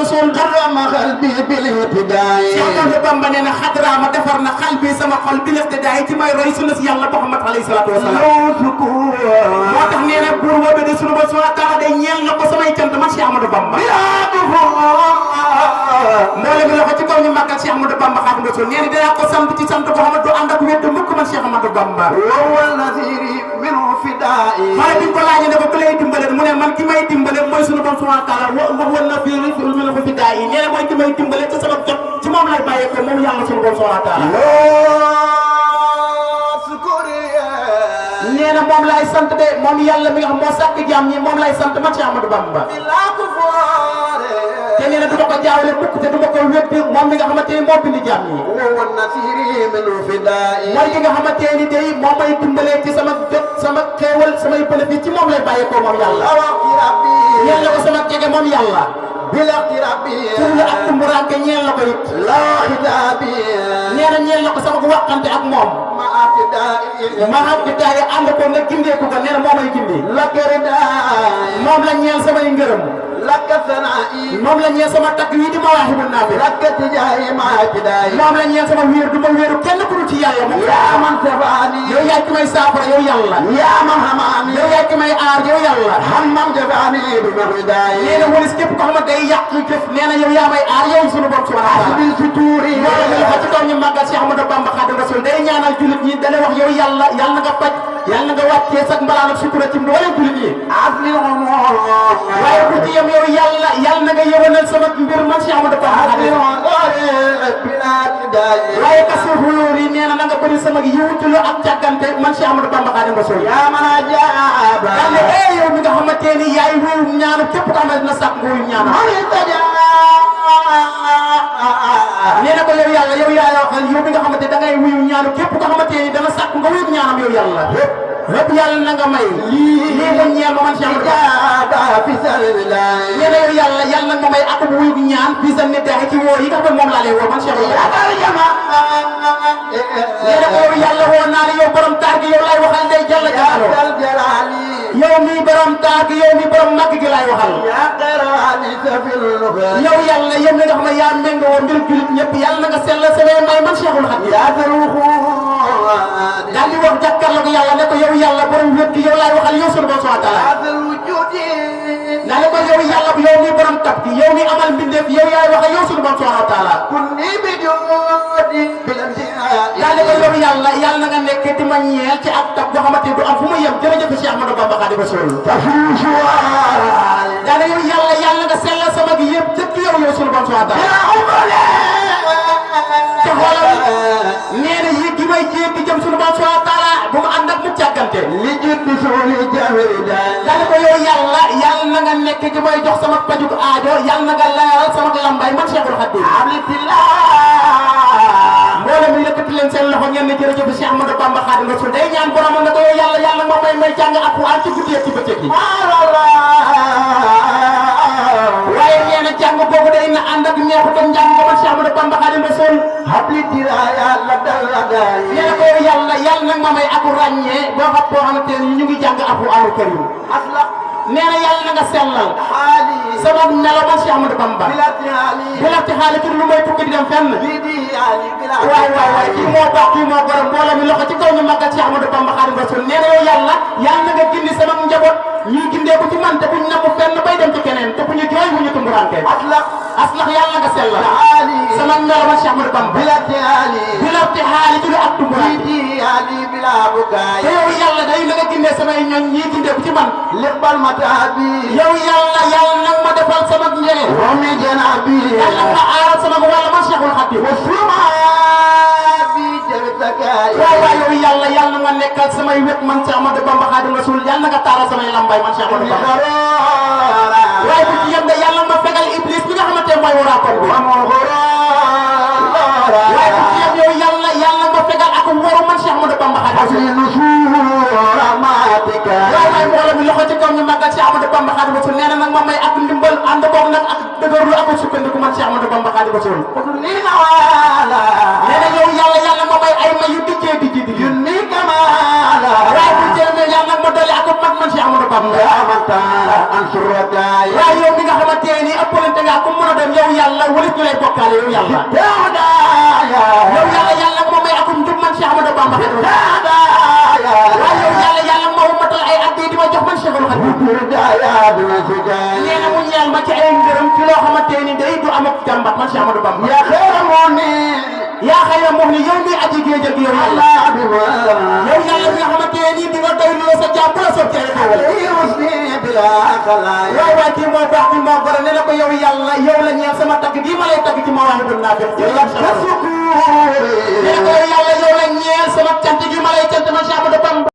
Rasul karama qalbi bil ibtidaay Cheikh Ahmadou Bamba nee na xadraama defar na xal bi sama xol bil ibtidaay ci may roy sunna si yàlla Muhammad alayhi salaatu wa salaam moo tax nee na buur boobu de sunu ba subhanahu wa taala day ñeel na ko samay cant man Cheikh Ahmadou Bamba mboolem mi loxo ci kaw ñu màggal Cheikh Ahmadou Bamba Xaadimu Rasuul nee na dinaa ko sant ci sant boo xam ne du ànd ak wedd mukk man Cheikh Ahmadou Bamba xale bi ko laajee ne ko ku lay dimbale mu ne man ki may dimbale mooy sunu borom subhanahu wa taala wax woon na fii mel ko fi daa yi nee na mooy ki may dimbale te sama jot ci moom lay bàyyee ko moom yàlla sunu borom subhanahu wa taala nee na moom lay sant de moom yàlla mi nga xam moo sàkk jaam ñi moom lay sant man Cheikh Ahmadou Bamba te nee na du ma ko jaawale mukk te du ma ko wéddi moom mi nga xamante ni moo bind jaam ñi mooy ki nga xamante ni day moo may dimbalee ci sama jot sama xéewal samay bénéfice ci moom lay bàyyee ko moom yàlla ñeel na ko sama jege moom yàlla tur la ak tumburanke ñeel na ko it nee na ñeel na ko sama waxante ak moom ma xam di daay ànd ko nga gindeeku ko nee na moo may gindi moom la ñeel samay ngërëm moom la ñeel sama takk yi di ma waaxibul naa fi moom la ñeel sama wéer du ma wéeru kenn ku dul ci yàlla moom yow yaay ki may saafara yow yàlla yow yaay ki may aar yow yàlla nee na walis képp ko xamante day yàq jëf nee na yow yaa may aar yow sunu borom subhanahu wa taala loolu la ko ci kaw ñu màggal Cheikh Ahmadou Bamba Xaadimu Rasuul day ñaanal jullit ñi dana wax yow yàlla yàlla nga faj yàlla nga wàccee sax mbalaan ak sutura ci wala jullit ñi waaye bu ci yem yow yàlla yàlla na nga yëwanal sama mbir man Cheikh Ahmadou Bamba waaye kasu xulóor yi nee na nga bëri sama yiwutulu ak càggante man Cheikh Ahmadou Bamba Xaadimu Rasuul yàlla yow mi nga xamante ni yaay wuyu ñaanu képp ko xamante na sax wuyu ñaanu nee na ko yow yàlla yow yaa waxal yow mi nga xamante da ngay wuyu ñaanu képp ko xamante ni dana sàkk nga wuyu ñaanam yow yàlla lépp yàlla na nga may lii mu ñeel ma man Cheikh Ahmadou nee na yow yàlla yàlla na nga may ak wuyu ñaan fii sa nit ci woo yi nga xam ne moom laa lay woo man Cheikh Ahmadou nee na ko yow yàlla woo naa la yow borom taar gi yow laay waxal day jàll jàlloo yow mii borom taar gi yow mii borom màgg gi laay waxal yow yàlla yow mi nga xam ne yaa méngoo mbir julit ñëpp yàlla na nga sell samay may man Cheikhul Khadim daal di wax jàkkaarloo ko yàlla ne ko yow yàlla borom wét gi yow laay waxal yow sunu borom subhanahu wa taala naa ne ko yow yàlla yow mii borom tab gi yow mii amal mbindeef yow yaay waxal yow sunu borom subhanahu wa taala daal di ko yow yàlla yàlla na nga nekk di ma ñeel ci ak tab boo xamante du am fu ma yem jërëjëf Cheikh Ahmadou Bamba Xaadimu Rasuul daal di yow yàlla yàlla nga sellal sama gi yëpp jëkk yow sunu borom subhanahu wa taala te xoolal nee na yi gi may jéem di jëm sunu borom subhanahu wa taala bu mu ànd ak mu càggante daal di ko yow yàlla yàlla na nga nekk di may jox sama pajuk aajo yàlla na nga leeral sama lambay man Cheikhul Khadim mboolem mi yëkkati leen seen loxo ngeen ne jërëjëf Cheikh Ahmadou Bamba Xaadimu Rasuul day ñaan borom ne ko yow yàlla yàlla moo may jàng alxuraan ci guddi ci bëccëg yi waaye nee na jàng boobu day na ànd ak neexutam njàng ko man Cheikh Ahmadou Bamba Xaadimu Rasuul nee na ko yow yàlla yàlla nag ma may aku ràññee boo xamante ni ñu ngi jàng alxuraanu karim nee na yàlla na nga sellal sama melo man Cheikh Ahmadou Bamba bu la ci xaali ci lu may tukki di dem fenn waay kii moo baax kii moo borom mbooloo mi loxo ci kaw ñu màggal Cheikh Ahmadou Bamba Xaadimu Rasuul nee na yow yàlla yàlla na nga gindi sama njaboot ñuy gindee ko ci man te buñ namu fenn bay dem ci keneen te bu ñu jooy bu ñu tumburanke aslax yàlla nga sellal sama melo man Cheikh Ahmadou Bamba bi la ci xaali ci lu ak tumburanke te yow yàlla day na nga gindee samay ñoñ ñii gindee ko ci man yow yàlla yàlla nag ma defal sama njëriñ yàlla nga aaral sama wàll man Cheikhul Khadim waaw yow yàlla yàlla nga nekkal samay wet man Cheikh Ahmadou Bamba Xaadimu Rasuul yàlla nga taaral samay lambay man Cheikh Ahmadou Bamba waaye bu ci yem de yàlla ma fegal iblis bi nga xamante mooy waraakoon bi waaye bu ci yem yow yàlla yàlla ma fegal ak waru man Cheikh Ahmadou Bamba Xaadimu waaye mbooloo mi loxo ci kaw ñu màggal Cheikh Ahmadou Bamba Xaadimu Rasuul nee na nag ma may ak ndimbal ànd koog nag ak dëgërlu ak sukkandiku man Cheikh Ahmadou Bamba Xaadimu Rasuul nee na yow yàlla ma may ay may yu dijjee dijji waaye bu jëlee yàlla nag ma dolli ak mag man Cheikh Ahmadou Bamba waaye yow mi nga xamante ni ëppalante nga ku mën a dem yàlla wala ñu lay bokkaale yow yàlla yow yàlla nga ma may akum njub man Cheikh Ahmadou Bamba waaye yow yàlla ma matal ay addi di ma jox man Cheikhul Khadim nee na mu ñeel ma ci ay ngërëm ci loo xamante ni day du am ak jàmbat man Cheikh Ahmadou Bamba yaa xëy na moom ni yow mi aji géej ak yow yàlla yow yàlla mi nga xamante ni di nga doy loo sa jàmm la sotti ay xewal waaw waay kii moo baax kii moo gore nee na ko yow yàlla yow la ñeel sama tagg bii ma lay tagg ci Mawahibou Nafi nee na ko yow yàlla yow la ñeel sama cant gi ma lay cant man Cheikh Ahmadou Bamba